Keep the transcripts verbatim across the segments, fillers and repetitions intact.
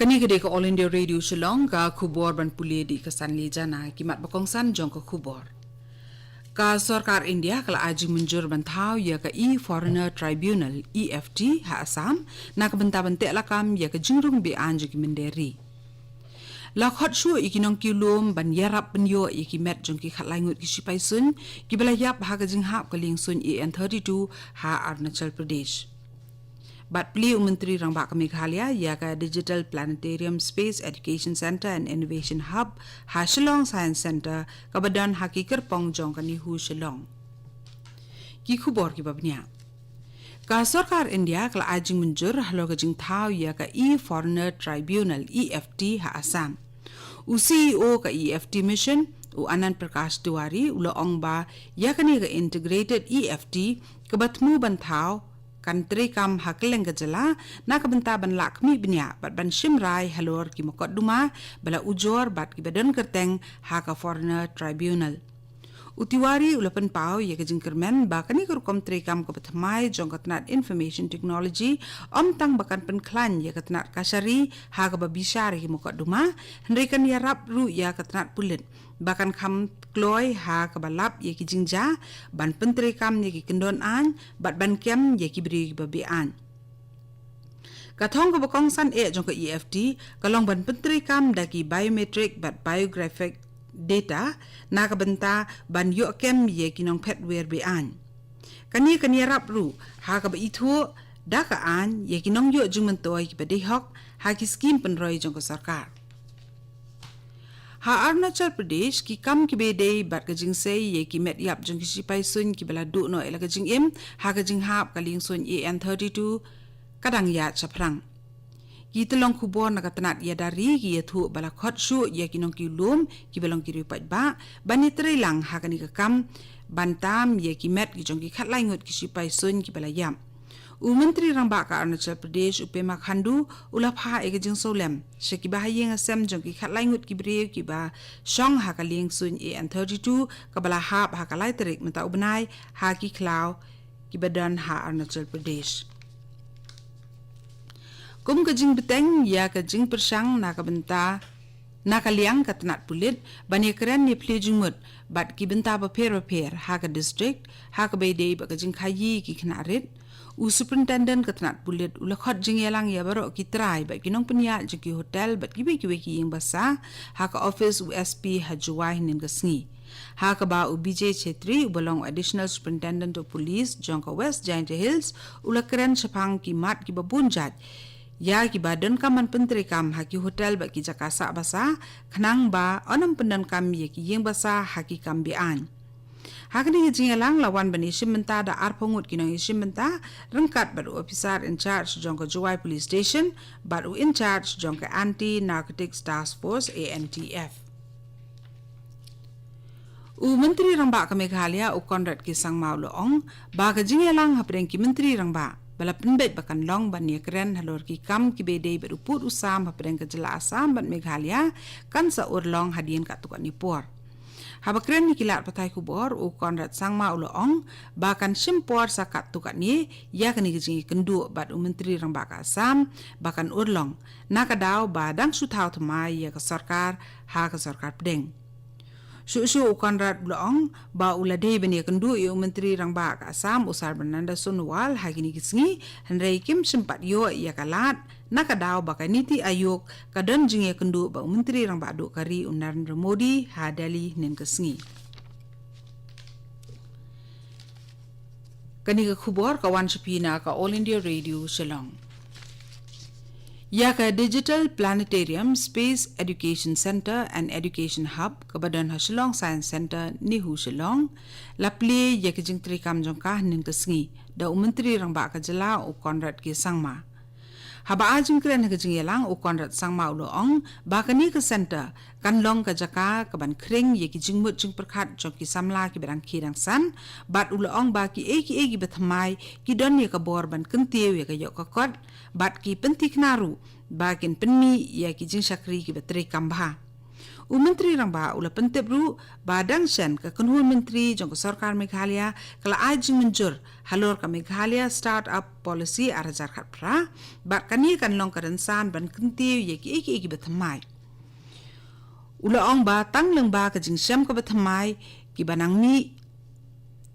Kane ka dei ka All India Radio Shillong, ka khubor ban pule da ka Sanli Jana. Ki mat ba kongsan jong ka khubor. Ka sorkar India ka la ai jingmynjur ban thaw ïa ka e-Foreigner Tribunal, E F T, ha Assam, na ka bynta ban teh lakam ïa ka jingrung beaiñ jong ki mynder ri. La khot shuh ïa ki nongkiew lum ban ïarap pynïoh ïa ki met jong ki khatlai ngut ki shipai suiñ, ki ba la ïap ha ka jinghap ka liengsuiñ A N thirty-two ha Arunachal Pradesh. Bad plie u Myntri Rangbah ka Meghalaya ïa ka Digital Planetarium Space Education Centre and Innovation Hub ha Shillong Science Centre, ka ba don ha ki kyrpong jong ka NEHU Shillong. Ki khubor ki ba bniah. Ka sorkar India ka la ai jingmynjur halor ka jingthaw ïa ka e-Foreigner Tribunal, E F T, ha Assam. U C E O ka E F T Mission, u Anand Prakash Tiwari, u la ong ba ïa kane ka Integrated E F T ka ba thmu ban thaw kan treikam ha kylleng ka jylla na ka bynta ban lah khmih bniah bad ban shim rai halor ki mokotduma ba la ujor bad ki ba don kyrteng ha ka Foreigner Tribunal. U Tiwari u la pynpaw ïa ka jingkyrmen ba kane ka rukom treikam ka ba thymmai jong ka tnat Information Technology ym tang ba kan pynkhlaiñ ïa ka tnat kashari ha ka ba bishar ïa ki mokotduma, hynrei kan ïarap ruh ïa ka tnat pulit ba kan kham kloi ha ka ba lap ïa ki jingjia, ban pyntreikam ïa ki kyndon aiñ bad ban kem ïa ki briew ki ba beaiñ. Ka thong ka ba kongsan eh jong ka E F T ka long ban pyntreikam da ki biometric bad biographic data na ka bynta ban ïoh kem ïa ki nongphet wer beaiñ. Kane kan ïarap ruh ha ka ba ithuh da ka aiñ ïa ki nongïoh jingmyntoi ki ba dei hok ha ki skim pynroi jong ka sorkar. Ha Arunachal Pradesh, ki kam ki ba dei bad ka jingsei ïa ki met ïap jong ki shipai suiñ ki ba la duh noh ïa la ka jingim ha ka jinghap ka liengsuiñ A N thirty-two ka dang ïaid shaphrang. Ki tyllong khubor na ka tnat ïada ri ki ïathuh ba la khot shuh ïa ki nongkiew lum ki ba long ki riew paidbah ban ïatreilang ha kane ka kam ban tam ïa ki met ki jong ki khatlai ngut ki shipai suiñ ki ba la ïap. U Myntri Rangbah ka Arunachal Pradesh, u Pema Khandu, u la phah ïa ka jingsngewlem sha ki ba ha ïing ha sem jong ki khatlai ngut ki briew ki ba shong ha ka liengsuiñ A N thirty-two ka ba la hap ha ka lai tarik mynta u bnai ha ki khlaw ki ba don ha Arunachal Pradesh. Kum ka jingbteng ïa ka jingpyrshang na ka bynta na ka liang ka tnat pulit ban ïakren ïaphylliew jingmut bad ki bynta bapher bapher ha ka district ha ka ba ïadei bad ka jingkhaïi ki khynnah rit, u superintendent ka tnat pulit u la khot jingïalang ïa baroh ki trai bad ki nongpynïaid jong ki hotel bad kiwei kiwei ki ïing basa ha ka office u S P ha Jowai hynnin ka sngi. Ha ka ba u B J Chhetri u ba long Additional Superintendent of Police jong ka West Jaintia Hills u la kren shaphang ki mat ki ba bun jait ïa ki ba donkam ban pyntreikam ha ki hotel bad ki jaka sah basa, khnang ba yn ym pyndonkam ïa ki ïing basa ha ki kam beaiñ. Ha kane ka jingïalang la wan ban ïashim bynta da arphew ngut ki nongïashim bynta, ryngkat bad u officer in charge jong ka Jowai Police Station bad u in charge jong ka Anti Narcotics Task Force, A N T F. U Myntri Rangbah ka Meghalaya, u Conrad K Sangma, u la ong ba ka jingïalang hapdeng ki Myntri Rangbah ba la pynbeit ba kan long ban ïakren halor ki kam ki ba ïadei bad u pud u sam hapdeng ka jylla Assam bad Meghalaya kan sa urlong hadien katto katne por. Haba kren ïa ki lad pathai khubor, u Conrad Sangma u la ong ba kan shim por sa katto katne ïa kane ka jingïakynduh bad u Myntri Rangbah ka Assam ba kan urlong, na ka daw ba dang shu thaw thymmai ïa ka sorkar ha ka sorkar pdeng. Shuh shuh u Conrad u la ong ba u la dei ban ïakynduh ïa u Myntri Rangbah ka Assam, u Sarbananda Sonowal, ha kine ki sngi, hynrei kim shym pat ïoh ïa ka lad na ka daw ba ka NITI Aayog ka don jingïakynduh bad u Myntri Rangbah duh ka ri, u Narendra Modi, ha Delhi hynnin ka sngi. Kane ka khubor ka wan sha phi na ka All India Radio Shillong. Ïa ka Digital Planetarium Space Education Centre and Education Hub ka ba don ha Shillong Science Centre, NEHU Shillong, la plie ïa ka jingtreikam jong ka hynnin ka sngi da u Myntri Rangbah ka jylla, u Conrad K Sangma. Haba ai jingkren ha ka jingïalang, u Conrad Sangma u la ong ba kane ka centre kan long ka jaka ka ban khring ïa ki jingmut jingpyrkhat jong ki samla ki ba dang khie dang san, bad u la ong ba kiei kiei ki ba thymmai ki don ïa ka bor ban kyntiew ïa ka ïoh ka kot bad ki pynthikna ruh ba kin pynmih ïa ki jingshakri ki ba treikam bha. U Myntri Rangbah u la pyntip ruh ba dang shen ka kynhun myntri jong ka sorkar Meghalaya ka la ai jingmynjur halor ka Meghalaya Startup Policy ar hajar khatphra, bad kane kan long ka rynsan ban kyntiew ïa kiei kiei kiba thymmai. U la ong ba tang lyngba ka jingshem kaba thymmai kiba nang mih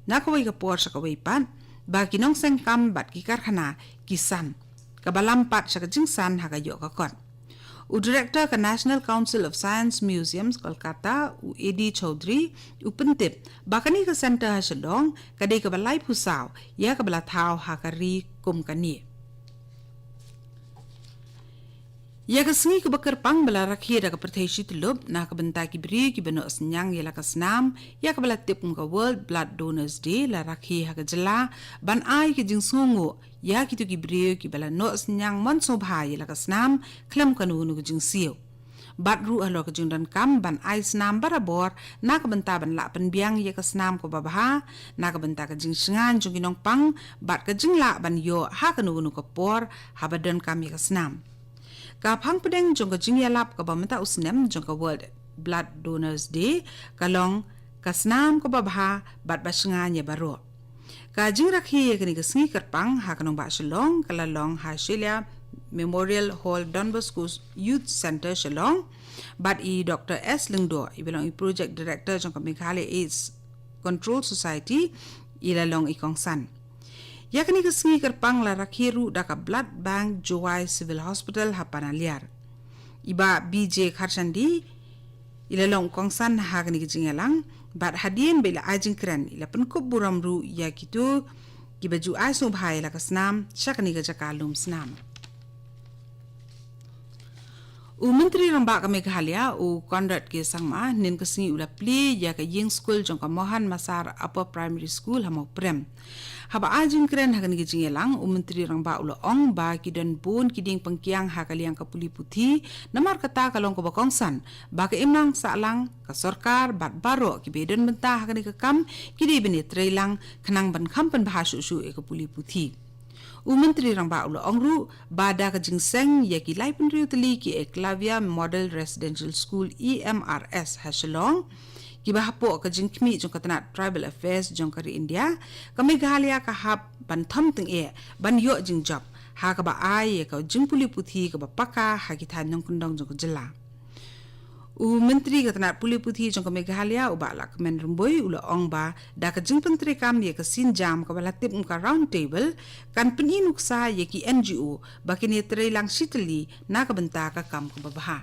na kawei ka por sha kawei pat, ba ki nongseng kam bad ki karkhana ki san, kaba lam pat sha ka jingsan ha ka ïoh ka kot. U Director ka National Council of Science Museums, Kolkata, u A D Chaudhary, u pyntip ba kane ka center ha Shillong ka dei kaba laiphew saw ïa kaba la thaw ha ka ri kum kane. Ïa ka sngi kaba kyrpang ba la rakhe da ka pyrthei shi tyllup na ka bynta ki briew kiba noh synñiang ïa la ka snam, ïa kaba la tip kum ka World Blood Donors Day, la rakhe ha ka jylla ban ai ka jingsngewnguh ïa kito ki briew kiba la noh synñiang mon sngewbha ïa la ka snam khlem kano kano ka jingsiew. Bad ruh halor ka jingdonkam ban ai snam barabor na ka bynta ban lah pynbiang ïa ka snam kaba bha, na ka bynta ka jingshngaiñ jong ki nongpang bad ka jinglah ban ïoh ha kano kano ka por haba donkam ïa ka snam. Ka phang pdeng jong ka jingïalap kaba mynta u snem jong ka World Blood Donors Day ka long ka snam kaba bha bad ba shngaiñ ïa baroh. Ka jingrakhe ïa kane ka sngi kyrpang ha ka nongbah Shillong ka la long ha Sheila Memorial Hall, Don Bosco Youth Centre, Shillong, bad i Doctor S Lyngdoh, iba long i Project Director jong ka Meghalaya AIDS Control Society, i la long i kongsan. Ïa kane ka sngi kyrpang la rakhe ruh da ka Blood Bank Jowai Civil Hospital ha Panaliar. I Bah B J Kharshandi i la long kongsan ha kane ka jingïalang, bad hadien ba i la ai jingkren, i la pynkup burom ruh ïa kito kiba ju ai sngewbha ïa la ka snam sha kane ka jaka lum snam. U Myntri Rangbah ka Meghalaya, u Conrad K Sangma, hynnin ka sngi u la plie ïa ka ïing skul jong ka Mohan Masar Upper Primary School ha Mawprem. Haba ai jingkren ha kane ka jingïalang, u Myntri Rangbah u la ong ba ki don bun ki dieng pynkiang ha ka liang ka pule puthi, namar kata ka long kaba kongsan ba ka imlang sahlang, ka sorkar bad baroh kiba don bynta ha kane ka kam ki dei ban ïatreilang khnang ban kham pynbha shuh shuh ïa ka pule puthi. U Myntri Rangbah u la ong ruh ba da ka jingseng ïa ki laiphew hynriew tylli ki Eklavya Model Residential School, E M R S, ha Shillong, kiba hapoh ka jingkhmih jong ka tnat Tribal Affairs jong ka ri India, ka Meghalaya ka hap ban thom tyngeh ban ïoh jingjop ha kaba ai ïa ka jingpule puthi kaba paka ha ki thaiñ nongkyndong jong ka jylla. U Myntri ka tnat pule puthi jong ka Meghalaya, u Bah Lahkmen Rymbui, u la ong ba da ka jingpyntreikam ïa ka sienjam kaba la tip kum ka Round Table kan pyni nuksa ïa ki N G O ba kin ïatreilang shi tylli na ka bynta ka kam kaba bha.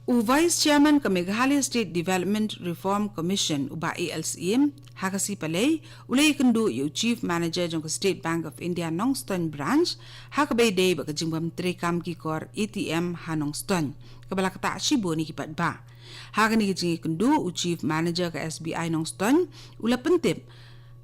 U Vice Chairman ka Meghalaya State Development Reform Commission, u Bah A L Syiem, ha ka sngi Palei u la ïakynduh ïa u Chief Manager jong ka State Bank of India Nongstoiñ Branch ha kaba ïadei bad ka jingbym treikam ki kor A T M ha Nongstoiñ, kaba la ktah shibun ïa ki paidbah. Ha kane ka jingïakynduh, u Chief Manager ka S B I Nongstoiñ u la pyntip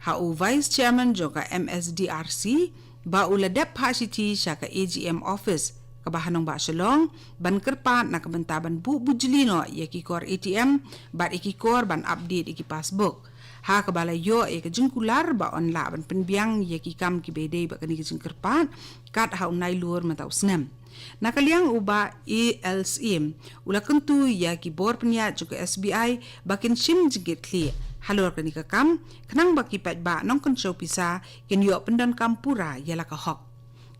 ha u Vice Chairman jong ka M S D R C ba u la dep phah shithi sha ka A G M Office kaba ha nongbah Shillong ban kyrpad na ka bynta ban buh bujli noh ïa ki kor A T M bad ïa ki kor ban update ïa ki passbook, ha kaba la ïoh ïa ka jingkular ba yn lah ban pynbiang ïa ki kam kiba ïadei bad kane ka jingkyrpad kat ha u Nailur mynta u snem. Na ka liang u Bah A L Syiem u la kyntu ïa ki bor pynïaid jong ka S B I ba kin shim jingkitkhlieh halor kane ka kam khnang ba ki paidbah nongkynshew pisa kin ïoh pyndonkam pura ïa la ka hok.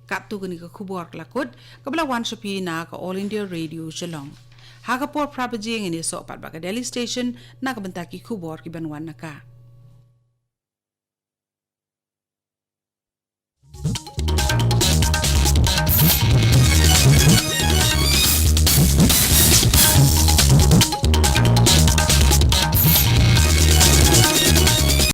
Katto kane ka khubor ka la kut, kaba la wan sha phi na ka All India Radio Shillong. Ha ka por phra baje ngin ïasoh pat bad ka Delhi Station na ka bynta ki khubor kiban wan na ka.